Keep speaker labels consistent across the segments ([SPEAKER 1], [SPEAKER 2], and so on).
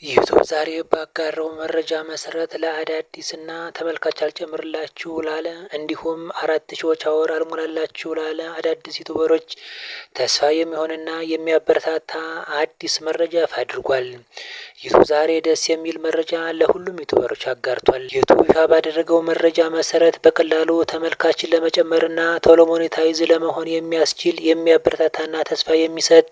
[SPEAKER 1] ዩቱብ ዛሬ ባጋራው መረጃ መሰረት ለአዳዲስና ተመልካች አልጨምርላችሁ ላለ፣ እንዲሁም 4000 watch hour አልሞላላችሁ ላለ አዳዲስ ዩቱበሮች ተስፋ የሚሆንና የሚያበረታታ አዲስ መረጃ ይፋ አድርጓል። ዩቱብ ዛሬ ደስ የሚል መረጃ ለሁሉም ዩቱበሮች አጋርቷል። ዩቱብ ይፋ ባደረገው መረጃ መሰረት በቀላሉ ተመልካችን ለመጨመርና ቶሎ monetize ለመሆን የሚያስችል የሚያበረታታና ተስፋ የሚሰጥ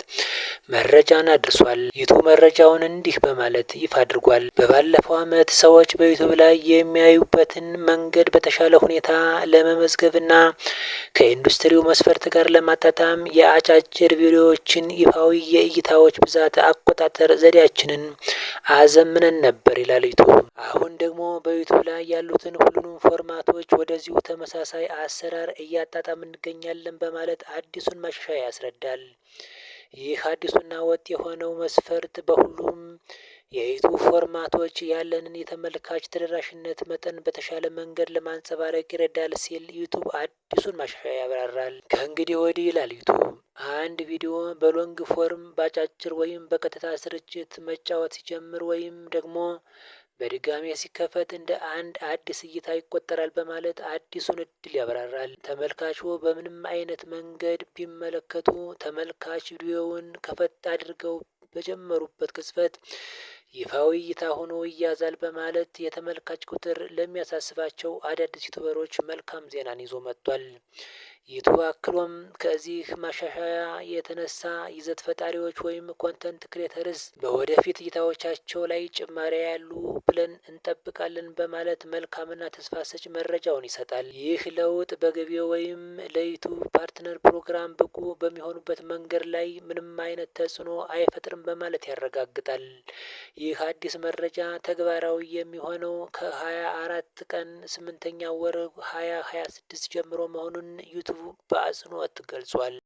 [SPEAKER 1] መረጃን አድርሷል። ዩቱብ መረጃውን እንዲህ በማለት ይፋ አድርጓል። በባለፈው ዓመት ሰዎች በዩቱብ ላይ የሚያዩበትን መንገድ በተሻለ ሁኔታ ለመመዝገብና ከኢንዱስትሪው መስፈርት ጋር ለማጣጣም የአጫጭር ቪዲዮዎችን ይፋዊ የእይታዎች ብዛት አቆጣጠር ዘዴያችንን አዘምነን ነበር ይላል ዩቱብ። አሁን ደግሞ በዩቱብ ላይ ያሉትን ሁሉንም ፎርማቶች ወደዚሁ ተመሳሳይ አሰራር እያጣጣምን እንገኛለን በማለት አዲሱን ማሻሻያ ያስረዳል። ይህ አዲሱና ወጥ የሆነው መስፈርት በሁሉም የዩቱብ ፎርማቶች ያለንን የተመልካች ተደራሽነት መጠን በተሻለ መንገድ ለማንጸባረቅ ይረዳል ሲል ዩቱብ አዲሱን ማሻሻያ ያብራራል። ከእንግዲህ ወዲህ ይላል ዩቱብ፣ አንድ ቪዲዮ በ long form፣ በአጫጭር ወይም በቀጥታ ስርጭት መጫወት ሲጀምር ወይም ደግሞ በድጋሜ ሲከፈት እንደ አንድ አዲስ እይታ ይቆጠራል በማለት አዲሱን እድል ያብራራል። ተመልካቹ በምንም አይነት መንገድ ቢመለከቱ ተመልካች ቪዲዮውን ከፈት አድርገው በጀመሩበት ቅጽበት ይፋዊ እይታ ሆኖ ይያዛል በማለት የተመልካች ቁጥር ለሚያሳስባቸው አዳዲስ ዩቱበሮች መልካም ዜናን ይዞ መጥቷል። ዩቱብ አክሎም ከዚህ ማሻሻያ የተነሳ ይዘት ፈጣሪዎች ወይም content creators በወደፊት እይታዎቻቸው ላይ ጭማሪ ያያሉ ብለን እንጠብቃለን በማለት መልካምና ተስፋ ሰጭ መረጃውን ይሰጣል። ይህ ለውጥ በገቢው ወይም ለዩቱብ partner program ብቁ በሚሆኑበት መንገድ ላይ ምንም አይነት ተጽዕኖ አይፈጥርም በማለት ያረጋግጣል። ይህ አዲስ መረጃ ተግባራዊ የሚሆነው ከ24 ቀን 8ኛ ወር 2026 ጀምሮ መሆኑን ዩቱብ በአጽንኦት ገልጿል።